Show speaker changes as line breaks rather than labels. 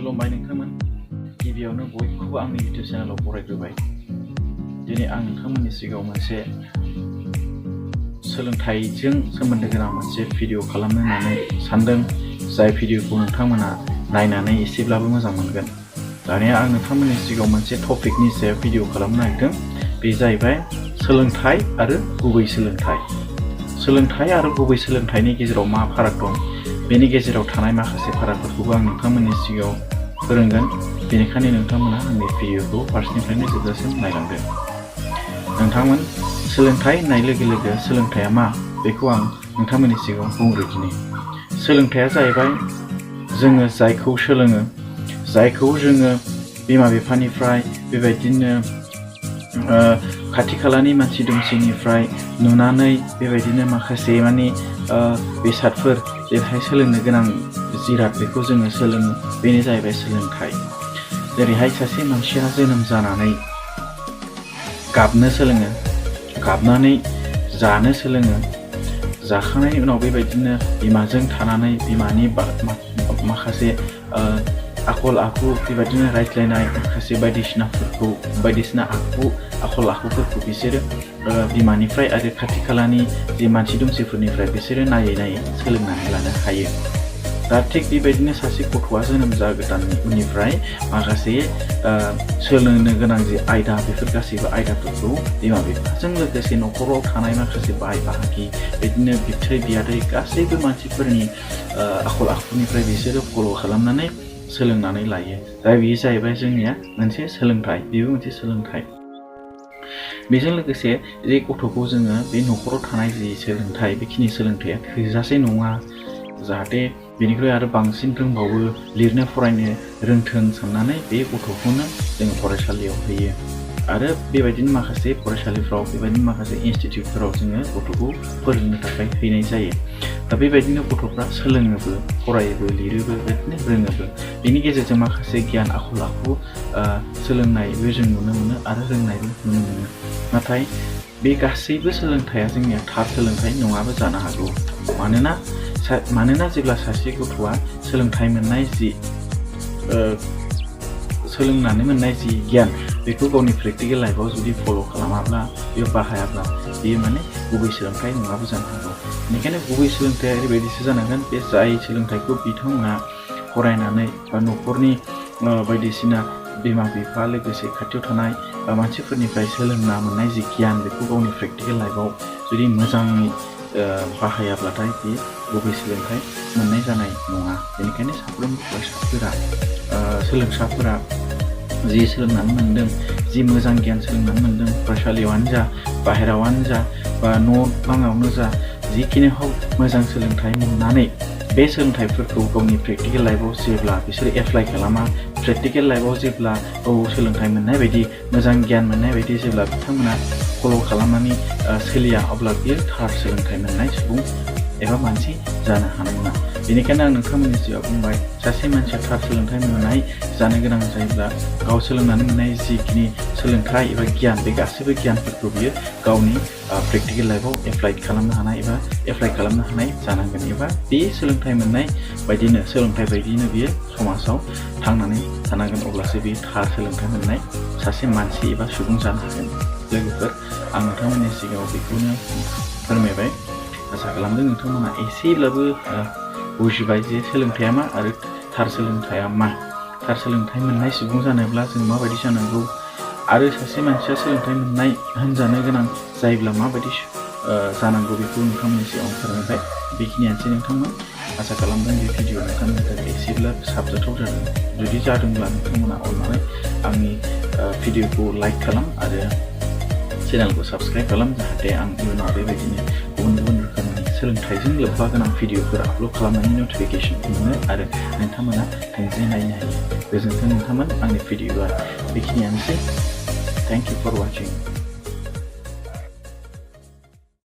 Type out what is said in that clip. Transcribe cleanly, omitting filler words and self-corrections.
खुलुमबाय नोंथांमोन गिबियावनो बयखौबो आंनि YouTube चेनेलाव बरायग्रोबाय। दिनै आं नोंथांमोननि सिगाङाव मोनसे सोलोंथाइजों सोमोन्दो गोनां मोनसे भिडिअ खालामनो होननानै सानदों। जाय भिडिअखौ नोंथांमोना नायनानै एसेब्लाबो मोजां मोनगोन। दानिया आं नोंथांमोननि सिगाङाव मोनसे टपिकनि सायाव भिडिअ खालामनो नागिरदों। बे जाहैबाय सोलोंथाइ आरो गुबै सोलोंथाइ। सोलोंथाइ आरो गुबै सोलोंथाइनि गेजेराव मा फाराग दं? बेनि गेजेराव थानाय माखासे फारागफोरखौबो आं नोंथांमोननि सिगाङाव फोरोंगोन। बेनिखायनो नोंथांमोना आंनि भिडिअखौ फार्स्टनिफ्रायनो जोबजासिम नायलांदो। नोंथांमोन सोलोंथाइ होननाय लोगो लोगो सोलोंथाइया मा बेखौ आं नोंथांमोननि सिगाङाव बुंग्रोदिनि। सोलोंथाइया जाहैबाय जोङो जायखौ सोलोङो, जायखौ जोङो बिमा बिफानिफ्राय बेबायदिनो खाथि खालानि मानसि दुमसिनिफ्राय नुनानै बेबायदिनो माखासे बेसादफोर जेरैहाय सोलोंनो गोनां जिराद बेखौ जोङो सोलोङो। बेनो जाहैबाय सोलोंथाइ। जेरैहाय सासे मानसिया जोनोम जानानै गाबनो सोलोङो, गाबनानै जानो सोलोङो, जाखांनायनि उनाव बेबायदिनो बिमाजों थानानै बिमानि माखासे आखल आखु बेबायदिनो रायज्लायनाय माखासे बायदिसिना आखल आखुफोरखौ बिसोरो बिमानिफ्राय आरो खाथि खालानि जे मानसि दुमसिफोरनिफ्राय बिसोरो नायै नायै सोलोंनानै लानो हायो। दा थिग बेबायदिनो सासे गथ'आ जोनोम जागोदाननि उननिफ्राय माखासे सोलोंनो गोनां जे आयदा बेफोर गासैबो आयदाफोरखौ बिमा बिफाजों लोगोसे न'खराव थानाय माखासे बाय बाहागि बिदिनो बिबथै बियादै गासैबो मानसिफोरनि आखल आखुनिफ्राय बिसोरो फल' खालामनानै सोलोंनानै लायो। दा बेयो जाहैबाय जोंनिया मोनसे सोलोंथाइ। बेबो मोनसे सोलोंथाइ। बेजों लोगोसे जे गथ'खौ जोङो बे न'खराव थानाय जि सोलोंथाइ बेखिनि सोलोंथाइया थोजासे नङा। जाहाथे बेनिख्रुइ आरो बांसिन रोंबावो, लिरनो फरायनो रोंथों साननानै बे गथ'खौनो जोङो फरायसालियाव होयो। आरो बेबायदिनो माखासे फरायसालिफ्राव बेबायदिनो माखासे इनस्टिटिउटफोराव जोङो गथ'खौ फोरोंनो थाखाय हैनाय जायो। दा बेबायदिनो गथ'फ्रा सोलोङोबो, फरायोबो, लिरोबो, बेबायदिनो रोङोबो। बेनि गेजेरजों माखासे गियान आखल आखु सोलोंनायबो जों नुनो मोनो आरो रोंनायबो नुनो मोनो। नाथाय बे गासैबो सोलोंथाइया जोंनिया थार सोलोंथाइ नङाबो जानो हागौ। मानोना जेब्ला सासे गथ'आ सोलोंथाइ मोननाय सोलोंनानै मोननाय जि गियान बेखौ गावनि प्रेक्टिकेल लाइफआव जुदि फल' खालामाब्ला बेयाव बाहायाब्ला बेयो गुबै सोलोंथाइ नङाबो जानो हागौ। बेनिखायनो गुबै सोलोंथाइया ओरैबायदिसो जानांगोन। बे जाय सोलोंथाइखौ बिथांमोना फरायनानै बा न'खरनि बायदिसिना बिमा बिफा लोगोसे खाथियाव थानाय मानसिफोरनिफ्राय सोलोंना मोननाय जि गियान बेखौ गावनि प्रेक्टिकेल लाइफआव जुदि मोजाङै बाहायाब्लाथाय बे गुबै सोलोंथाइ मोननाय जानाय नङा। बेनिखायनो साफ्रोमबो सोलोंसाफोरा जि सोलोंनानै मोनदों, जि मोजां गियान सोलोंनानै मोनदों, फरायसालियावनो जा बाहेरायावनो जा बा न' बाङावनो जा जिखिनि मोजां सोलोंथाइ मोननानै बे सोलोंथाइफोरखौ गावनि प्रेक्टिकेल लाइफआव जेब्ला बिसोरो एप्लाइ खालामा, प्रेक्टिकेल लाइफआव जेब्ला सोलोंथाइ मोननाय बायदि मोजां गियान मोननाय बायदि जेब्ला बिथांमोना फल' खालामनानै सोलिया, अब्ला बियो थार सोलोंथाइ मोननाय सुबुं एबा मानसि जानो हानाय नङा। बेनिखायनो आं नोंथांमोननि सिगाङाव बुंबाय, सासे मानसिया थार सोलोंथाइ मोननाय जानो गोनां जायोब्ला गाव सोलोंनानै मोननाय जिखिनि सोलोंथाइ एबा गियान बे गासैबो गियानफोरखौ बियो गावनि प्रेक्टिकेल लाइफआव एप्लाइ खालामनो हानाय जानांगोन। एबा बे सोलोंथाइ मोननाय सोलोंथाइ बायदियैनो बियो समाजाव थांनानै थानांगोन। अब्लासो बियो थार सोलोंथाइ मोननाय सासे मानसि एबा सुबुं जानो हागोन। लोगोफोर, आं नोंथांमोननि सिगाङाव बेखौनो फोरमायबाय। आसा खालामदों नोंथांमोना एसेब्लाबो बुजिबाय जे सोलोंथाइया मा आरो थार सोलोंथाइया मा। थार सोलोंथाइ मोननाय सुबुं जानोब्ला जों माबायदि जानांगौ आरो सासे मानसिया सोलोंथाइ मोननाय होनजानो गोनां जायोब्ला माबायदि जानांगौ बेखौ नोंथांमोननि सिगाङाव फोरमायबाय। बेखिनियानोसै नोंथांमोन। आसा खालामदों बे भिडिअ नोंथांमोननि थाखाय एसेब्लाबो साबजाथाव जादों। जुदि जादोंब्ला नोंथांमोना अननानै आंनि भिडिअखौ लाइक खालाम आरो चेनेलखौ साबस्क्राइब खालाम, जाहाथे आं इयुनाव बेबायदिनो गुबुन रोखोमनि सोलोंथाइजों लोब्बा गोनां भिडिअफोर आपल'ड खालामनायनि नटिफिकेसन मोनो आरो नोंथांमोना थोंजोङै नायनो हायो। गोजोन्थों नोंथांमोन। आंनि भिडिअआ बेखिनियानोसै। Thank you for वाचिं।